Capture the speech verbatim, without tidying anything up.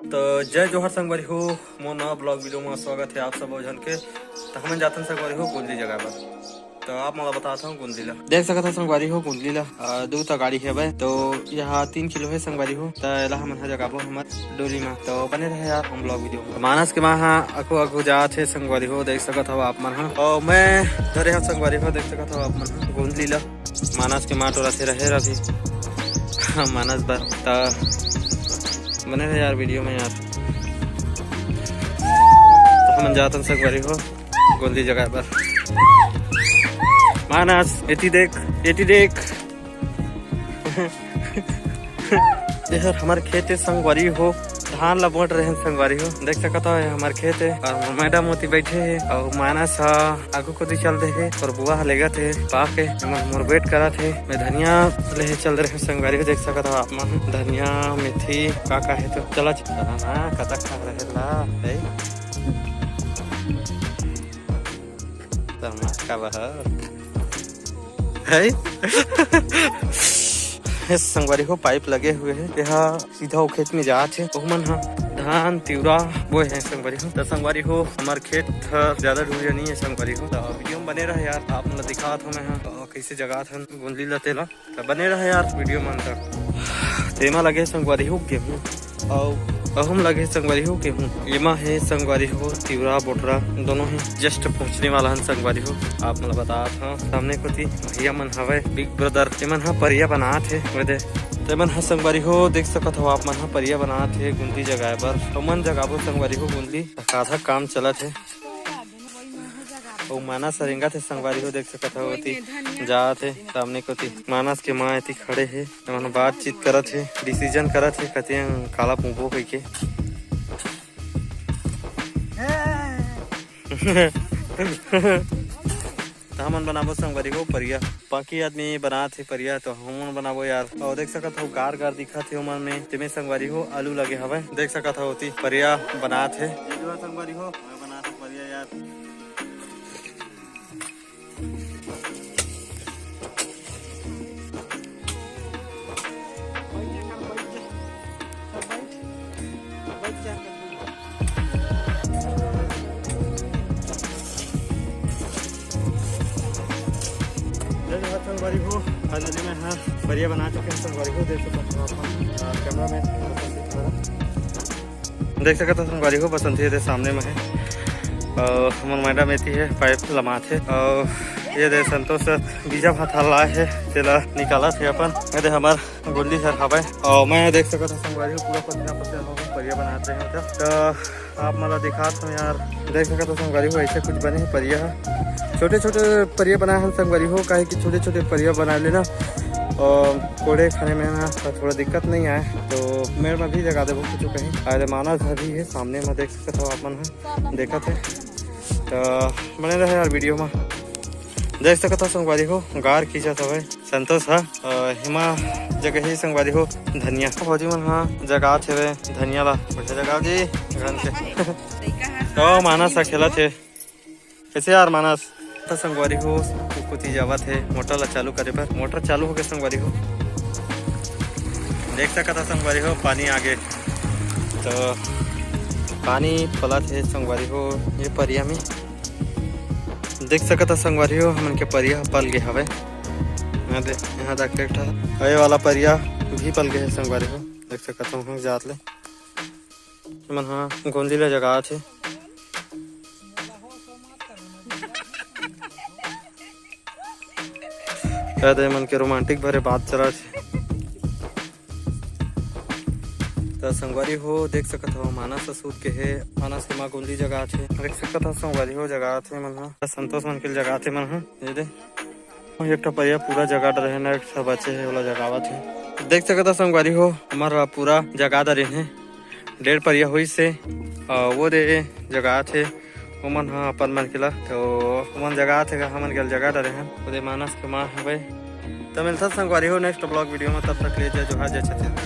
तो जय जोहार संगवारी हो, मोर नवा ब्लॉग वीडियो में स्वागत है आप सब झन के। तो हमन जातन संगवारी हो गोंदली जगह पर। तो आप मोला बतात हूँ गोंदली ला। देख सकत हो संगवारी हो गोंदली ला, आ, दू ठा गाड़ी हवय। तो यहाँ तीन किलो है संगवारी हो। तो एला हमन ह जगाबो हमर डोली मा। तो बने रहे यार हम ब्लॉग वीडियो में। मानस के माँ हा अकु अकु जात है संगवारी हो, देख सकत हो आप मन हा। और मैं धरे हव संगवारी हो, देख सकत हो आप मन हा गोंदली ला। मानस के माँ टोरा से रहे रवि। हाँ, मानस बर। त बने रहे यार वीडियो में यार। तो हमन जातन संगवारी हो गोंदली जगह पर। मानस, एती देख, एती देख। ये हर हमर खेत है संगवारी हो, धान ला बोट रहे हैं संगवारी हो। देख सकत हो ये हमर खेत है और हमर मैडम ओती बैठे है और मानस हा आगू कोती चल दे है और बुआ हा लेगत है पाके। हमर मोर वेट करत है, मैं धनिया लेहे चल रहे हैं संगवारी हो। देख सकत हो आप मन धनिया मेथी का का है तो चला चला ना कतक खा रहे ला है। धमाका बहा है। हे संगवारी हो, पाइप लगे हुए है, एहा सीधा वो खेत में जात हे। ओमन ह धान तिवरा बोए हे संगवारी हो। त संगवारी हो, हमर खेत ह ज्यादा दूरिया नहीं है संगवारी हो। त वीडियो में बने रहे यार, आप मन ल दिखात हो मैं ह, अ, कैसे जगात हन गोंदली ल तेला। त बने रहे यार वीडियो में अंत तक। तेमा लगे संगवारी हो गेहूं, अउ अहू म लगे संगवारी हो गेहूं। एमा हे संगवारी हो तिवरा बोटरा दोनों ही जस्ट पहुंचने वाला हन संगवारी हो। आप मन ल बतात हव सामने कोती भैया मन हवय बिग ब्रदर, एमन ह परिया बनात हे। ओदे तेमन ह संगवारी हो देख सकत हव आप मन ह परिया बनात हे गोंदली जगाए बर। ओमन जगाबो संगवारी हो गोंदली, आधा काम चलत हे। अउ मानस ह रेंगत हे संगवारी हो देख सकत हव ओती जात हे सामने कोती। मानस के माँ एती खड़े हे, एमन बातचीत करत हे, डिसीजन करत हे कते काला पूबो कहिके। त हमन बनाबो संगवारी हो परिया, बाकी आदमी बनात हे परिया, तो हमन बनाबो यार। अउ देख सकत हव गार गार दिखत हे ओमन में, तेमे संगवारी हो आलू लगे हवय। देख सकत हव ओती परिया बनात हे। ये जो है संगवारी हो, मैं बनात हूँ परिया यार। जय जोहार संगवारी हो, फाइनली मैं ह परिया बना चुके हैं संगवारी हो, देख सकत हो आप मन, अ, कैमरा मैन देख सकत हो संगवारी हो, बसंती दे सामने में है। अउ हमर मैडम एती है, पाइप लमात है। अउ ये दे संतोष बीजा भात ह लाए है, तेला निकालत है अपन। ये दे हमर गोंदली हर हवय। अउ मैं देख सकत हो संगवारी हो, पूरा पसीना पसीना हो गए, परिया बनात रहे हैं। तो आप मन ल दिखात हव यार, देख सकत हो संगवारी हो, ऐसे कुछ बने है परिया ह। छोटे छोटे परिया बनाए हन संगवारी हो, काहे कि छोटे छोटे परिया बनाए ले ना, अ, कोड़े खाने में ना थोड़ा दिक्कत नहीं आए, तो मेड़ में भी जगा देबो कुछ कहीं। अरे मानस ह भी है सामने में, देख सकत हो आप मन ह, देखत है। तो बने रहे यार वीडियो में। देख सकत हो संगवारी हो, गार खींचत हवय संतोष ह। अ, हिमा जगह ही संगवारी हो धनिया। भौजी मन ह जगात हवे धनिया ला, बढ़िया जगाव जी। घन के। ओ, मानस ह खेलत हे। कैसे यार मानस? त संगवारी हो, कुकुती जावत हे मोटर ला चालू करे बर। मोटर चालू हो गए संगवारी हो, देख सकत ह संगवारी हो, पानी आगे। तो पानी पलत हे संगवारी हो, ये परिया में देख सकत ह संगवारी हो, हमन के परिया पल गे हवे। यहाँ दे, यहाँ तक एक ठा ये वाला परिया भी पल गे हे संगवारी हो, देख सकत हो हम जात ले। मन हा गोंदली ला जगात हे। शायद ये मन के रोमांटिक भरे बात चलत हे। त संगवारी हो देख सकत हो, मानस ह सूत के हे, मानस के माँ गोंदली जगात हे। देख सकत हो संगवारी हो, जगात हे मन हा, संतोष मन के जगात हे मन हा। ये दे, एक ठो परिया पूरा जगा डरे हे ना, एक ठो बचे हे, ओला जगावत हे। देख सकत हो संगवारी हो, हमर पूरा जगा डरे हे, डेढ़ परिया होइस हे। अ, वो दे जगात हे, ओमन ह अपन मन के ला, तो ओमन जगात हे, हमन के जगा डरे हन। वो दे मानस के माँ हवे। त मिलथन संगवारी हो नेक्स्ट ब्लॉग वीडियो में, तब तक ले जय जोहार, जय छत्तीसगढ़।